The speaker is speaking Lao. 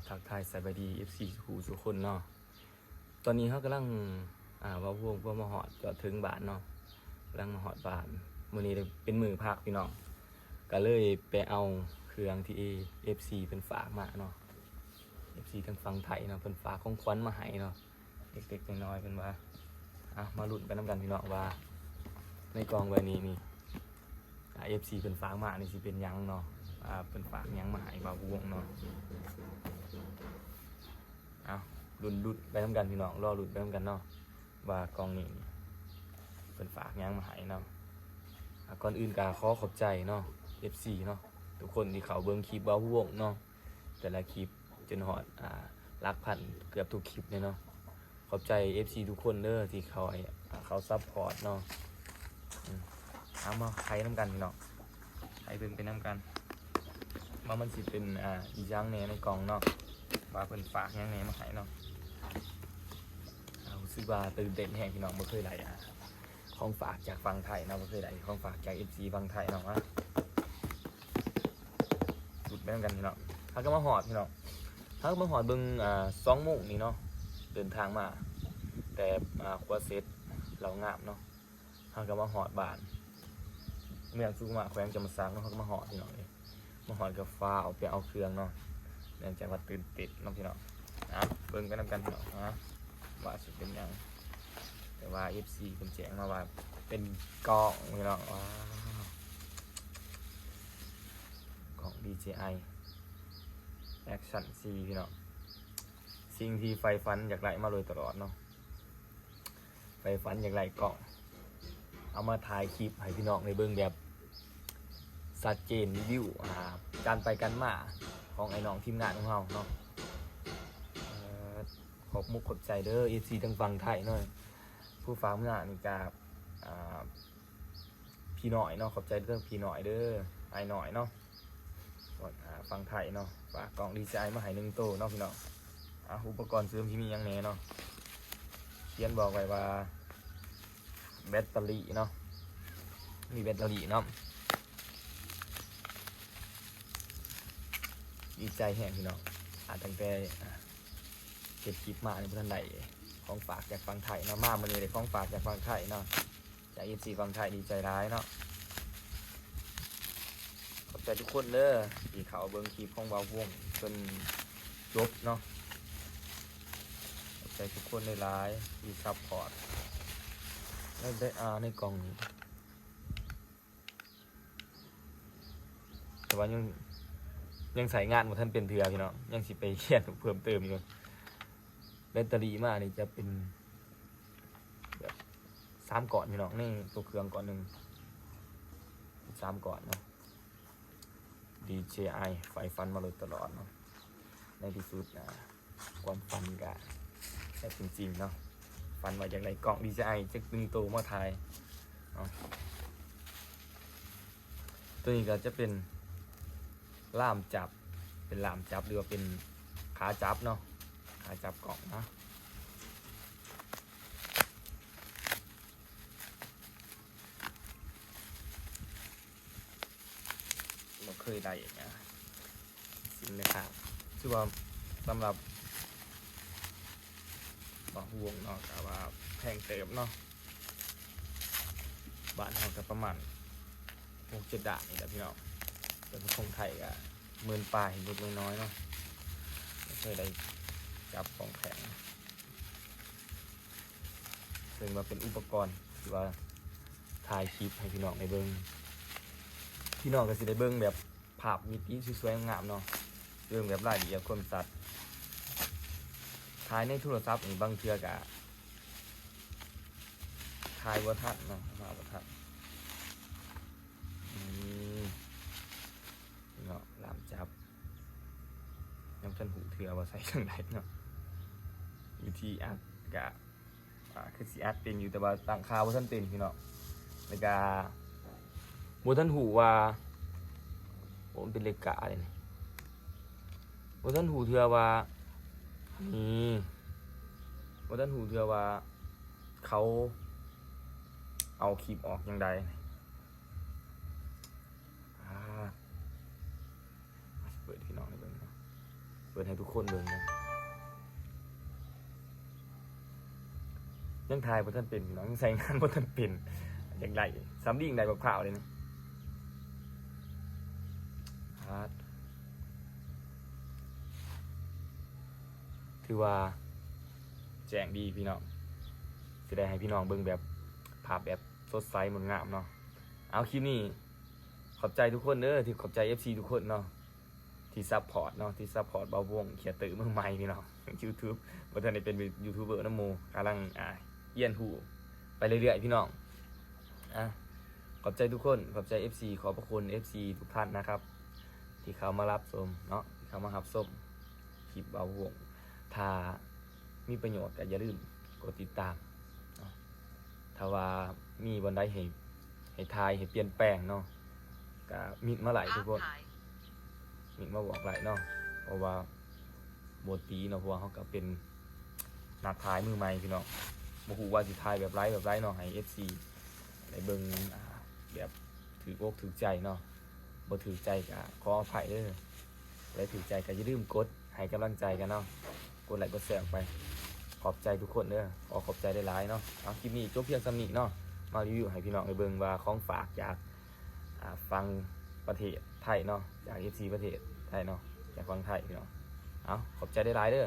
ທັກທາຍສະບາຍດີ ເອັຟຊີ ສູ່ຄູ່ສູ່ຄົນເນາະ. ຕອນນີ້ເຮົາກຳລັງ ອ່າ ເວົ້າພວກ ພວກມາຮອດ ຈອດເຖິງບ້ານເນາະ, ກຳລັງມາຮອດບ້ານ. ມື້ນີ້ເປັນມື້ພັກພີ່ນ້ອງ, ກະເລີຍໄປເອົາເຄື່ອງທີ່ ເອັຟຊີ ເພິ່ນຝາກມາເນາະ, ເອັຟຊີ ທາງຝັ່ງໄທເນາະ, ເພິ່ນຝາກຂອງຂວັນມາໃຫ້ເນາະ ເລັກໆນ້ອຍໆ. ເພິ່ນວ່າ ອ່ະ ມາລຸ້ນໄປນຳກັນພີ່ນ້ອງ ວ່າໃນກ່ອງໃບນີ້ນີ້ ອ່າ ເອັຟຊີ ເພິ່ນຝາກມານີ້ຊິເປັນຫຍັງເນາະ, ອ່າ ເພິ່ນຝາກຫຍັງມາໃຫ້ບ່າວພະວົງເນາະ. ເອົາ ລຸ້ນ ລຸ້ນໄປນຳກັນພີ່ນ້ອງ, ລໍລຸ້ນໄປນຳກັນເນາະ ວ່າກ່ອງນີ້ເພິ່ນຝາກຫຍັງມາໃຫ້ເນາະ. ອ່າ ກ່ອນອື່ນກະຂໍຂອບໃຈເນາະ ເອັຟຊີ ເນາະ ທຸກຄົນທີ່ເຂົ້າເບິ່ງຄລິບບ່າວພະວົງເນາະ, ແຕ່ລະຄລິບຈົນຮອດ ອ່າ ຫຼັກພັນ ເກືອບທຸກຄລິບເລີຍເນາະ. ຂອບໃຈ ເອັຟຊີ ທຸກຄົນເດີ ທີ່ເຂົ້າ ອ່າ ເຂົ້າຊັບພອດເນາະ. ອືມ ເອົາມາໄຂນຳກັນພີ່ນ້ອງ, ໄຂເບິ່ງໄປນຳກັນ ວ່າມັນຊິເປັນ ອ່າ ອີ່ຫຍັງແດ່ໃນກ່ອງເນາະ, ວ່າເພິ່ນຝາກຫຍັງແດ່ມາໃຫ້ເນາະ. ອ່າ ຮູ້ສຶກວ່າຕື່ນເຕັ້ນແຮງພີ່ນ້ອງ, ບໍ່ເຄີຍໄດ້ ອ່າ ຂອງຝາກຈາກຝັ່ງໄທເນາະ, ບໍ່ເຄີຍໄດ້ຂອງຝາກຈາກ ເອັຟຊີ ຝັ່ງໄທເນາະ. ມາ ລຸ້ນໄປນຳກັນພີ່ນ້ອງ. ເຮົາກະມາຮອດພີ່ນ້ອງ, ເຮົາກະມາຮອດເບິ່ງ ອ່າ ສອງໂມງນີ້ເນາະ, ເດີນທາງມາແຕ່ ອ່າ ຂົວເສັດ ເລົ່າງາມເນາະ. ເຮົາກະມາຮອດບ້ານ ເມືອງສຸຂຸມະ ແຂວງຈຳປາສັກເນາະ. ເຮົາກະມາຮອດພີ່ນ້ອງເອີຍ, ມາຮອດກະຟ້າວໄປເອົາເຄື່ອງເນາະ, ເນື່ອງຈາກວ່າຕື່ນເຕັ້ນເນາະພີ່ນ້ອງ. ອ່ະ ເບິ່ງໄປນຳກັນພີ່ນ້ອງ ອ່ະ ວ່າຊິເປັນຫຍັງ, ແຕ່ວ່າ ເອັຟຊີ ເພິ່ນແຈ້ງມາວ່າເປັນກ້ອງພີ່ນ້ອງ. ວ້າວ ກ້ອງ ດີເຈໄອ ແອັກຊັນສີ່ ພີ່ນ້ອງ, ສິ່ງທີ່ໃຝ່ຝັນຢາກໄດ້ມາໂດຍຕະຫຼອດເນາະ, ໃຝ່ຝັນຢາກໄດ້ກ້ອງ ເອົາມາຖ່າຍຄລິບໃຫ້ພີ່ນ້ອງໄດ້ເບິ່ງແບບຊັດເຈນ ວິວ ອ່າ ການໄປການມາຂອງໄອ້ນ້ອງທີມງານຂອງເຮົາເນາະ. ເອີ ຂອບມຸກຂອບໃຈເດີ ເອັຟຊີ ທາງຝັ່ງໄທເນາະ, ຜູ້ຝາກເມືອນີ້ກະ ອ່າ ພີ່ນ້ອຍເນາະ, ຂອບໃຈເດີພີ່ນ້ອຍເດີ ອ້າຍນ້ອຍເນາະ ຝັ່ງໄທເນາະ, ຝາກກ້ອງ ດີເຈໄອ ມາໃຫ້ໜຶ່ງໂຕເນາະພີ່ນ້ອງ. ອ່າ ອຸປະກອນເສີມຊິມີຫຍັງແດ່ເນາະ, ຂຽນບອກໄວ້ວ່າແບັດເຕີຣີເນາະ, ມີແບັດເຕີຣີເນາະ. ດີໃຈແຮງພີ່ນ້ອງ, ອ່າ ຕັ້ງແຕ່ ອ່າ ເຮັດຄລິບມານີ້ບໍ່ທັນໄດ້ຂອງຝາກຈາກຝັ່ງໄທເນາະ, ມາມື້ນີ້ໄດ້ຂອງຝາກຈາກຝັ່ງໄທເນາະ. ຈາກ ເອັຟຊີ ຝັ່ງໄທ ດີໃຈຫຼາຍເນາະ. ຂອບໃຈທຸກຄົນເດີທີ່ເຂົ້າເບິ່ງຄລິບຂອງບ່າວພະວົງຈົນຈົບເນາະ, ຂອບໃຈທຸກຄົນຫຼາຍໆທີ່ຊັບພອດ. ໃນ ໃນ ອ່າ ໃນກ່ອງນີ້ ແຕ່ວ່າຍັງ ຍັງໃຊ້ງານບໍ່ທັນເປັນເທື່ອພີ່ນ້ອງ, ຍັງຊິໄປຮຽນເພີ່ມເຕີມຢູ່. ແບັດເຕີຣີມານີ້ຈະເປັນແບບສາມກ້ອນພີ່ນ້ອງ, ໃນໂຕເຄື່ອງກ້ອນໜຶ່ງ ສາມກ້ອນເນາະ. ດີເຈໄອ ໃຝ່ຝັນມາໂດຍຕະຫຼອດເນາະ, ໃນທີ່ສຸດນະ ຄວາມຝັນກະໄດ້ເປັນຈິງເນາະ. ຝັນວ່າຢາກໄດ້ກ້ອງ ດີເຈໄອ ຈັກໜຶ່ງໂຕມາຖ່າຍເນາະ. ໂຕນີ້ກະຈະເປັນລ່າມຈັບ, ເປັນລ່າມຈັບ ຫຼືວ່າເປັນຂາຈັບເນາະ, ຂາຈັບກ້ອງເນາະ. ບໍ່ເຄີຍໄດ້ຫຍັງ ຊິນລາຄາ ຖືວ່າສຳລັບບ່າວພະວົງເນາະ ກະວ່າແພງເຕີບເນາະ. ບ້ານເຮົາກະປະມານຫົກເຈັດລ້ານນີ້ແຫຼະພີ່ນ້ອງ, ແຕ່ເປັນຂອງໄທກະໝື່ນປາຍ ເລັກໆນ້ອຍໆເນາະ. ບໍ່ເຄີຍໄດ້ຈັບຂອງແພງ. ເຊິ່ງວ່າເປັນອຸປະກອນທີ່ວ່າຖ່າຍຄລິບໃຫ້ພີ່ນ້ອງໄດ້ເບິ່ງ, ພີ່ນ້ອງກະຊິໄດ້ເບິ່ງແບບພາບມິຕິສວຍໆງາມໆເນາະ, ເບິ່ງແບບລາຍລະອຽດຄວາມຊັດ. ຖ່າຍໃນໂທລະສັບນີ້ບາງເທື່ອກະຖ່າຍບໍ່ທັນເນາະ, ຫາບໍ່ທັນ. ອືມ ເນາະ ລ່າມຈັບ ຍັງບໍ່ທັນຮູ້ເທື່ອວ່າໃຊ້ຈັ່ງໃດເນາະ. ວິທີອັດກະ ອ່າ ຄືຊິອັດເປັນຢູ່ ແຕ່ວ່າຕັ້ງຄ່າບໍ່ທັນເປັນພີ່ນ້ອງ, ແລ້ວກະບໍ່ທັນຮູ້ວ່າ ໂອ້ ມັນເປັນເລກກາເດນີ້, ບໍ່ທັນຮູ້ເທື່ອວ່າ ນີ້ ບໍ່ທັນຮູ້ເທື່ອວ່າເຂົາເອົາຄລິບອອກຈັ່ງໃດ. ອ່າ ມາຊິເປີດໃຫ້ພີ່ນ້ອງໄດ້ເບິ່ງເນາະ. ເປີດໃຫ້ທຸກຄົນເບິ່ງນະ. ຍັງຖ່າຍບໍ່ທັນເປັນພີ່ນ້ອງ, ຍັງໃຊ້ງານບໍ່ທັນເປັນ. ຢາກໄດ້ສຳລີງໄດ້ບັກພ້າວເດ້ນະ. ປາດ ຖືວ່າແຈ້ງດີພີ່ນ້ອງ, ຊິໄດ້ໃຫ້ພີ່ນ້ອງເບິ່ງແບບ ພາບແບບສົດໃສງົດງາມເນາະ. ເອົາ ຄລິບນີ້ ຂອບໃຈທຸກຄົນເດີ, ທີ່ ຂອບໃຈເອັຟຊີທຸກຄົນເນາະ ທີ່ຊັບພອດເນາະ, ທີ່ຊັບພອດບ່າວວົງຄຣີເອເຕີມືໃໝ່ພີ່ນ້ອງ. ຢູທູບ ບໍ່ທັນໄດ້ເປັນຢູທູບເບີນຳໝູ່, ກຳລັງ ອ່າ ຮຽນຮູ້ໄປເລື້ອຍໆພີ່ນ້ອງ. ອ່າ ຂອບໃຈທຸກຄົນ, ຂອບໃຈເອັຟຊີ, ຂອບພະຄຸນເອັຟຊີທຸກທ່ານນະຄັບ ທີ່ເຂົ້າມາຮັບຊົມເນາະ, ທີ່ເຂົ້າມາຮັບຊົມຄລິບບ່າວວົງ. ຖ້າມີປະໂຫຍດກໍຢ່າລືມກົດຕິດຕາມເນາະ. ຖ້າວ່າມີບ່ອນໃດໃຫ້ ໃຫ້ຖ່າຍ ໃຫ້ປ່ຽນແປງເນາະ ກະມິດມາໄດ້ທຸກຄົນ, ມິດມາບອກໄດ້ເນາະ. ເພາະວ່າບໍ່ຕີເນາະ, ເພາະວ່າເຮົາກະເປັນນັກຖ່າຍມືໃໝ່ພີ່ນ້ອງ, ບໍ່ຮູ້ວ່າຊິຖ່າຍແບບໃດແບບໃດເນາະ ໃຫ້ເອັຟຊີໄດ້ເບິ່ງ ອ່າ ແບບຖືກອົກຖືກໃຈເນາະ. ບໍ່ຖືກໃຈກະຂໍອະໄພເດີ, ຜູ້ໃດຖືກໃຈກະຢ່າລືມກົດໃຫ້ກຳລັງໃຈກັນເນາະ, ກົດໄລກົດແຊອອກໄປ. ຂອບໃຈທຸກຄົນເດີ, ຂໍຂອບໃຈຫຼາຍໆເນາະ. ເອົາ ຄລິບນີ້ຈົບພຽງສ່ຳນີ້ເນາະ, ມາຣີວິວໃຫ້ພີ່ນ້ອງໄດ້ເບິ່ງວ່າຂອງຝາກຈາກ ອ່າ ຝັ່ງປະເທດໄທເນາະ, ຈາກເອັຟຊີປະເທດໄທເນາະ, ຈາກຝັ່ງໄທພີ່ນ້ອງ. ເອົາ ຂອບໃຈຫຼາຍໆເດີ.